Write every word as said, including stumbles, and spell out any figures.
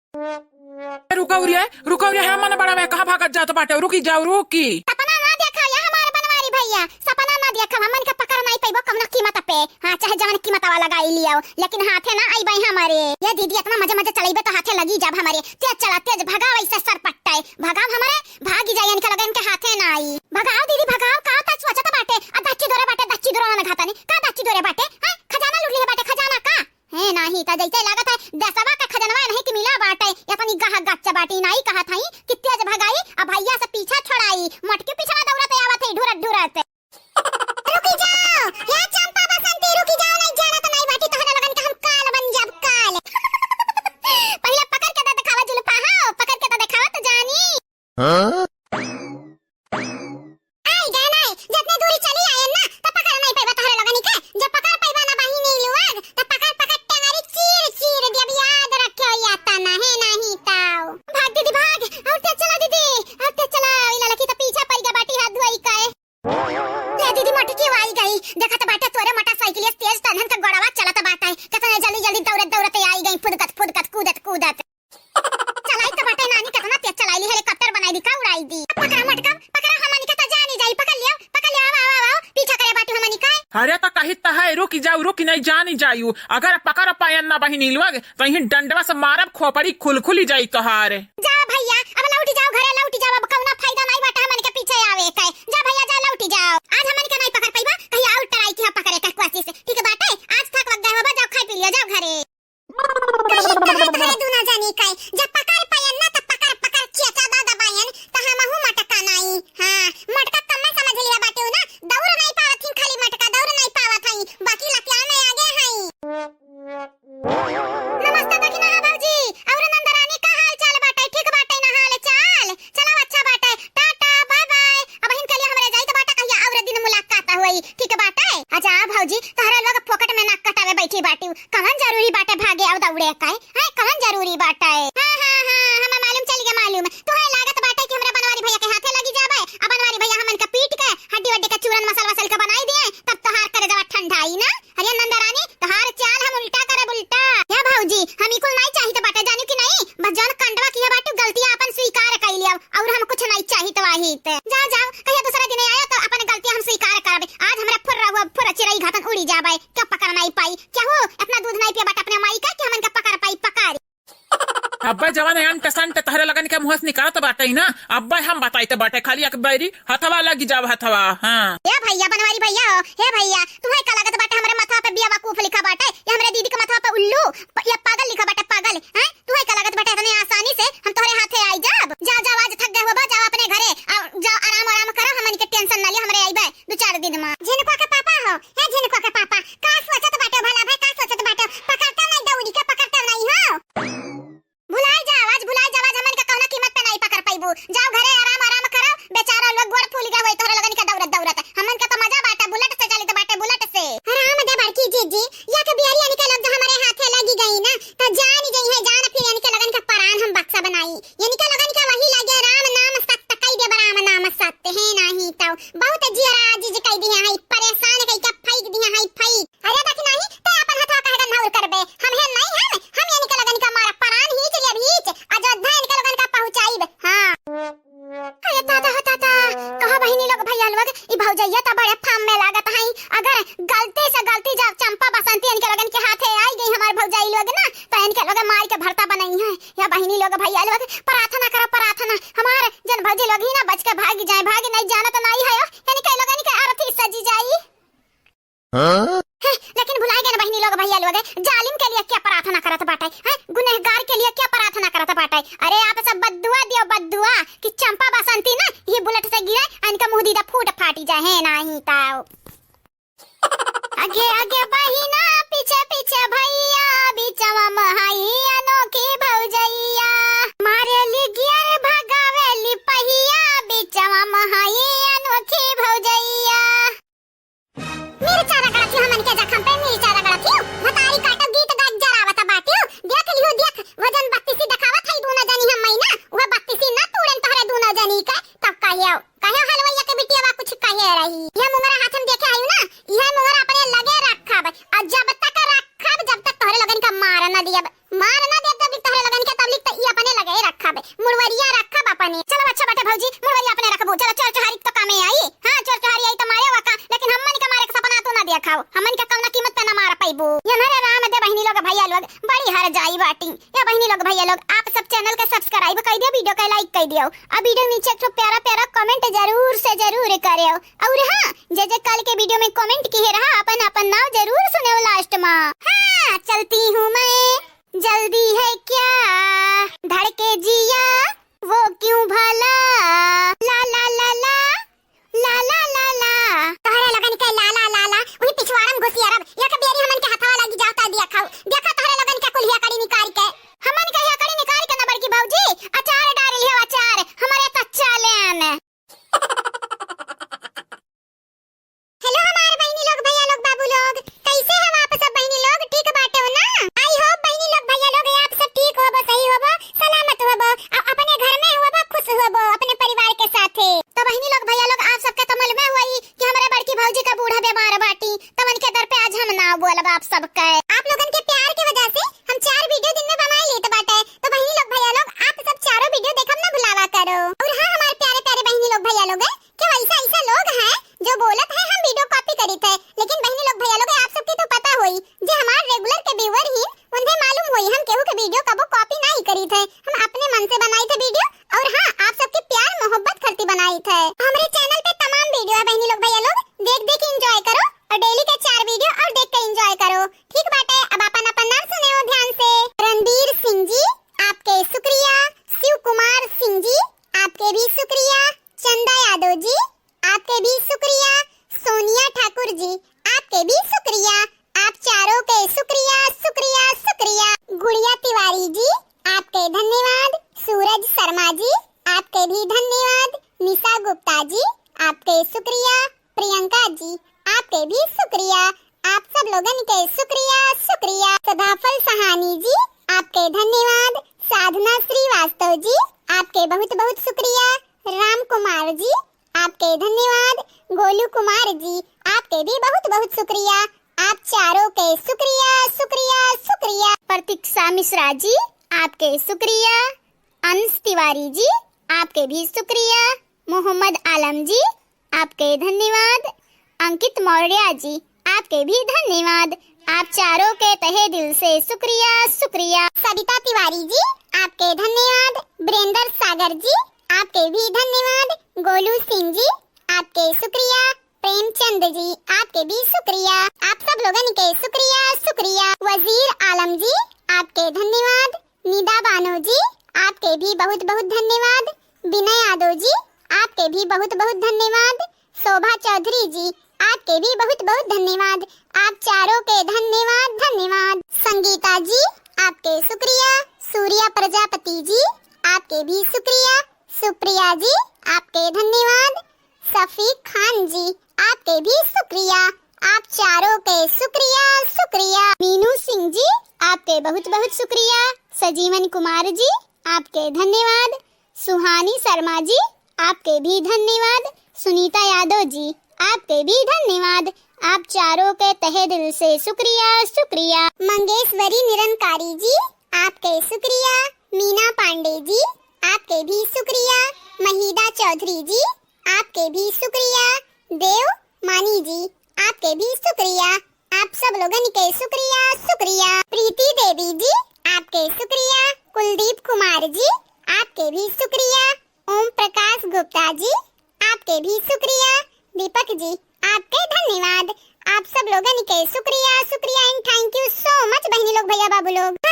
रुकौ रे, रुकौ रे, हे मन बड़ा में कहाँ भागत जात बाटे? रुकी जाओ, रुकी। सपना ना देखा या हमारे बनवारी भैया, सपना ना देखा, हमन के पकड़ नहीं पइबो कौनो कीमत पे। हाँ, चाहे जवन कीमत वाला लगाई लियो, लेकिन हाथे ना आइबे हमारे। ये दीदी, इतना मजे मजे चलइबे तो हाथे लगी जाब हमारे। तेज चला, तेज भगाव, ऐसे सरपट्टे भगाव हमारे, भागी जाए, इनके लगे इनके हाथे ना आई। भगाव दीदी, भगाव, का ता सोचत बाटे? आ दच्ची दोरे बाटे, दच्ची दोरे ना घातनी, का दच्ची दोरे बाटे? हैं, खजाना लूट लिहे बाटे, खजाना का? हे नाही, त जैसे लागत है देसवा के खजनवा नहीं कि मिला बाटे, इतनी गह गच्च बाटी, नाही कहत हई कि तेज भगाई, आ भैया से पीछा छोड़ाई, मटकी पिछवा दौड़त आवत है ढुरत ढुरत। रुकी जाओ, हे चंपा बसंती, रुकी जाओ, नहीं जानत नहीं बाटी, तोहरा लगन के हम काल बन जाब, काल। पहले पकड़ के तो दिखावा जुल्फा, हाँ, पकड़ के तो दिखावा तो जानी। हाँ? आई गए नहीं, जितनी दूरी चली आए ना, तो पकड़ नहीं पाइबा तोहरे लोगनी के। जब पकड़ पाइबा ना बहिनी लोग, तो पकड़ पकड़ टेंगरी चीर चीर दिया, अब याद रखे हो या तना है नहीं ताऊ। भाग दीदी भाग, और तेज चला दीदी, और तेज चला, ई लड़की तो पीछे पड़ गया बाटी हाथ धोई के। ले दीदी, मटकी आई गई, देखत बाटे तोरे मोटरसाइकिल तेज तनहन के गोड़वा चलत बाटे, कितने जल्दी जल्दी दौड़त दौड़त आई गई, फुदकत फुदकत कूदत कूदत। चलाई तो बाटे नानी, कितना तेज चलाई ली, हेलीकॉप्टर बनाई दी का, उड़ाई दी। पकड़ा मटका, पकड़ा, हमनी के तो जानी जाई, पकड़ लियो, पकड़ लियो, आवा, आवा, आवा, पीछा करे बाटू हमनी का। अरे तो कही तो है, रुकी जाऊ, रुकी नहीं, जानी जायू। अगर पकड़ पायन ना बहिनी लोग, तो यहीं डंडवा से मारब, खोपड़ी खुलखुली जाई तोहार। जा भैया, अब लौटी जाओ घरे, लौटी जाओ, अब कौनो फायदा नहीं बाटे हमनी के पीछे आवे के। जा भैया, जा लौटी जाओ, आज हमनी के नहीं पकड़ पाइबा, कहीं और ट्राई किया पकड़े के कोशिश, ठीक बाटे? आज थक वक गए हो, जाओ खाई पी लियो, जाओ घरे। कहीं कहे धरे दुनो जनी कहे, जब पकड़ पायन ना, तब पकड़, पकड़, चेचा दा दबायन, त हमहू मटका नाई। हाँ, मटका कम में समझ लिया बाटे ना, दौड़ नहीं पावत ही, खाली मटका दौड़ नहीं पावत हई, बाकी लतिया में आगे हई। नमस्ते दखिना भौजी, और नंदरानी का हाल चाल बाटे? ठीक बाटे ना हाल चाल? चलो अच्छा बाटे, टाटा, बाय बाय। अब हिन के लिए हमरे जाई तो बाटे, कहिया और दिन मुलाकात होई, ठीक बाटे? अच्छा भौजी, तोहरे लोग फोकट में नाक कटावे बैठी बाटी, कवन जरूरी बाटे भागे और दौड़े का? हैं, कवन जरूरी बाटे? हाँ, हाँ, हाँ, हमें मालूम चल गया, मालूम। तोहरे लागत बाटे कि हमरा बनवारी भैया के हाथे लगी जाबे, अब बनवारी भैया हमन के पीट के हड्डी वड्डी के चूरन मसल वसल के बनाई दिए, तब तोहार करेजवा ठंडाई ना। अरे नंदरानी, तोहार चाल हम उल्टा करब, उल्टा। या भौजी, हम ई कुल नहीं चाहित बाटे, जानी कि नहीं? बस जौन कंडवा किया बाटू, गलतियां अपन स्वीकार कई लिया, और हम कुछ नहीं चाहित वाहित। जा, जाओ, कहिया दूसरा दिन आया तो अपन गलतियां हम स्वीकार करबे। आज हमरा फुर्रा हुआ, फुर्रा चिरई घातन उड़ी जाबे, क्या पकड़ नहीं पाई? क्या हो, इतना दूध नहीं पिया बाटे अपने माई का कि हमन के पकड़ पाई, पकड़। अब्बे जवन अंट संट तहरे लगन के मुँह से निकलत बाटे ना, अब्बे हम बताइत बाटे, खाली एक बैरी हथवा लगी जाव हथवा। हाँ। ए भैया, बनवारी भैया हो, हे भैया, तुम्हें का लागत बाटे हमरे माथा पे बेवकूफ लिखा बाटे, या हमरे दीदी के माथा पे उल्लू, प-, या पागल लिखा बाटे, पागल, हैं? तुम्हें का लागत बाटे इतने आसानी से हम तोहरे हाथे आई जाब? जा, जा, आज थक गए हो बा, जाओ अपने घरे, आ, जाओ आराम, आराम करो, हमनी के टेंशन ना लियो, हमरे आइबे दो चार दिन में। झिनका के पापा हो, हे झिनका के पापा, का सोचत बाटे भला भाई, का सोचत बाटे? पकड़ता नहीं दौड़ी के, पकड़ता नहीं हो। भुलाई जाओ, आज भुलाई जाओ, आज हमन के कौनो कीमत पे नहीं पकड़ पाइबू। जाओ घरे आराम, आराम करो, बेचारा लोग गोड़ फूल गए होई तोहरे लगन के दौड़त दौड़त। हमन के तो मजा बाटे, बुलेट से चलित बाटे, बुलेट से। राम दे बड़की जीजी, या के बियरी इनके लोग जो हमरे हाथे लगी गई ना, तो जान गई है जान, फिर इनके लगन के परान हम बक्सा बनाई। इनके लगन के वही लगे राम नाम सत्य कई दे, राम नाम सत्य है नाही तो बहुत जियरा आजिज कई दिया है, परेशान कई के फेंक दिया है, फेंक। अरे देखी नाही, ते अपन हथवा काहे गंधाउर करबे? हम है नहीं हम, हम इनके लगन का मारा परान हीच लेब हीच, अयोध्या इनके लगन का पहुँचाइब। हाँ। अरे दादा हो दादा, कहो बहिनी लोग, भैया लोग, ई भौजैया त बड़े फार्म में लागत हई। अगर गलती से गलती जब चंपा बसंती इनके लगन के हाथे आई गई हमार भौजाई लोग ना, तो इनके लोग मार के भरता बनई है। या बहिनी लोग, भैया लोग, प्रार्थना करो, प्रार्थना, हमार जन भौजी लोग ही ना बच के भागी जाए, भागी नहीं जानत नहीं है, इनके लोगन के अर्थी सजी जाई। हाँ? हैं, लेकिन भुलाए गए ना बहिनी लोग, भैया लोग, जालिम के लिए क्या प्रार्थना करत बाटे, हैं? गुनहगार के लिए क्या प्रार्थना करत बाटे? अरे आप सब बद्दुआ दियो, बद्दुआ, कि चंपा बसंती ना ये बुलेट से गिरे, इनका मुंह दीदा फूट फाटी जाए, है नाही ताऊ। आगे आगे बहिना, पीछे पीछे भैया, बीचवा में हई अनोखी भौजैया। मारेली गियर, भगावेली पहिया, बीचवा में हई अनोखी भौजैया। मिर्चा रगड़त ही हमन के जखम पे, मिर्चा रगड़त ही। भतारी काटो गीत गात जरावत बाटियो। देख लियो देख, वजन बत्तीसी देखावत हई दूनो जनी हम मैना। वह बत्तीसी ना तूड़न तोहरे दूनो जनी के। तब कहियो, कहियो हलवैया के बिटियावा कुछ कहे रही। यह मुंगरा हाथ हम देखे आयु ना, यह मुंगरा अपने लगे रखब। और जब तक रखब, जब तक तोहरे लोगन का मार ना दियब। मार ना देब, जब या बहिनी लोग, भैया लोग, आप सब channel के subscribe कइ दियो, video के like कइ दियो, और video नीचे एक ठो प्यारा प्यारा comment जरूर से जरूर करियो। और हाँ, जे जे कल के video में comment किहे रहा, अपन अपन नाव जरूर सुनेव last में। हाँ, चलती हूँ मैं, जल्दी है क्या, धड़के जिया, वो क्यों भला, ला ला ला ला, ला ला ला ला। तोहरे लोगन के ला ला ला ला, वही पिछवाड़न घुसिया रब, एक बेरी हमन के हथवा लागी जाओ ता दिया खाओ। देखा तोहरे लोगन के कुल्हिया कड़ी निकाल के। हमन के हिया कड़ी निकाल के ना बड़की भौजी, अचार डाल लियो अचार, हमारे कच्चा लेन। Hello हमार बहिनी लोग, भैया लोग, बाबू लोग, कैसे हो आप सब बहिनी लोग? ठीक बाटे हो ना? I hope बहिनी लोग, भैया लोग, आप सब ठीक होबो, सही होबो, सलामत होबो, अ-, अपने घर में होबो, खुश होबो अपने परिवार के साथे। तो बहिनी लोग, भैया लोग, आप सबके तो मालूम है हुई कि हमारे बड़की भौजी का बूढ़ा बीमार बाटी, तो उनके दर पे आज हम ना बोलब आप सबके। आप लोगन के प्यार के वजह से हम चार video दिन में बनाए लेत बाटे। तो बहिनी लोग, भैया लोग, आप सब चारों video देखब ना भुलावा करो। और हाँ, हमारे प्यारे प्यारे बहिनी लोग, भैया लोग, कि वैसा ऐसा लोग हैं जो बोलत है हम video copy करीत है, लेकिन बहिनी लोग, भैया लोग, आप सबके तो पता होई, जे हमार regular के viewer ही, उन्हें मालूम होई हम केहू के video कबो copy नहीं करीत है, हम अपने मन से बनाइत है video। और हाँ, आप सबके प्यार मोहब्बत खातिर बनाइत है। हमरे channel पे तमाम video है बहिनी लोग, भैया लोग, देख देख enjoy करो और daily के चार video और देख के enjoy करो। ठीक बाटे, अब अपन अपन नाम सुने हो ध्यान से। रणबीर सिंह जी, आपके शुक्रिया। शिव कुमार सिंह जी, आपके भी शुक्रिया। चंदा यादव जी, आपके भी शुक्रिया। सोनिया ठाकुर जी, आपके भी शुक्रिया। आप चारों के शुक्रिया, शुक्रिया, शुक्रिया। गुड़िया तिवारी जी, आपके धन्यवाद। सूरज शर्मा जी, आपके भी धन्यवाद। निशा गुप्ता जी, आपके शुक्रिया। प्रियंका जी, आपके भी शुक्रिया। आप सब लोगन के शुक्रिया, शुक्रिया। सदाफल सहानी जी, आपके धन्यवाद। साधना श्रीवास्तव जी, आपके बहुत बहुत शुक्रिया। राम कुमार जी, आपके धन्यवाद। गोलू कुमार जी, आपके भी बहुत बहुत शुक्रिया। आप चारों के शुक्रिया, शुक्रिया, शुक्रिया। प्रतीक्षा मिश्रा जी, आपके शुक्रिया। अंश तिवारी जी, आपके भी शुक्रिया। मोहम्मद आलम जी, आपके धन्यवाद। अंकित मौर्य जी, आपके भी धन्यवाद। आप चारों के तहे दिल से शुक्रिया, शुक्रिया। सविता तिवारी जी, आपके धन्यवाद। वीरेंद्र सागर जी, आपके भी धन्यवाद। गोलू सिंह जी, आपके शुक्रिया। प्रेमचंद जी, आपके भी शुक्रिया। आप सब लोगन के शुक्रिया, शुक्रिया। वजीर आलम जी, आपके धन्यवाद। निदा बानो जी, आपके भी बहुत बहुत धन्यवाद। विनय यादव जी, आपके भी बहुत बहुत धन्यवाद। शोभा चौधरी जी, आपके भी बहुत बहुत धन्यवाद। आप चारों के धन्यवाद, धन्यवाद। संगीता जी, आपके शुक्रिया। सूर्या प्रजापति जी, आपके भी शुक्रिया। सुप्रिया जी, आपके धन्यवाद। शफीक खान जी, आपके भी शुक्रिया। आप चारों के शुक्रिया, शुक्रिया। मीनू सिंह जी, आपके बहुत बहुत शुक्रिया। सजीवन कुमार जी, आपके धन्यवाद। सुहानी शर्मा जी, आपके भी धन्यवाद। सुनीता यादव जी, आपके भी धन्यवाद। आप चारों के तहे दिल से शुक्रिया, शुक्रिया। मंगेश्वरी निरंकारी जी, आपके शुक्रिया। मीना पांडे जी, आपके भी शुक्रिया। महीदा चौधरी जी, आपके भी शुक्रिया। देव मानी जी, आपके भी शुक्रिया। आप सब लोगन के शुक्रिया, शुक्रिया। प्रीति देवी जी, आपके शुक्रिया। कुलदीप कुमार जी, आपके भी शुक्रिया। ओम प्रकाश गुप्ता जी, आपके भी शुक्रिया। दीपक जी, आपके धन्यवाद। आप सब लोगन के शुक्रिया, शुक्रिया and thank you so much बहिनी लोग, भैया बाबू लोग।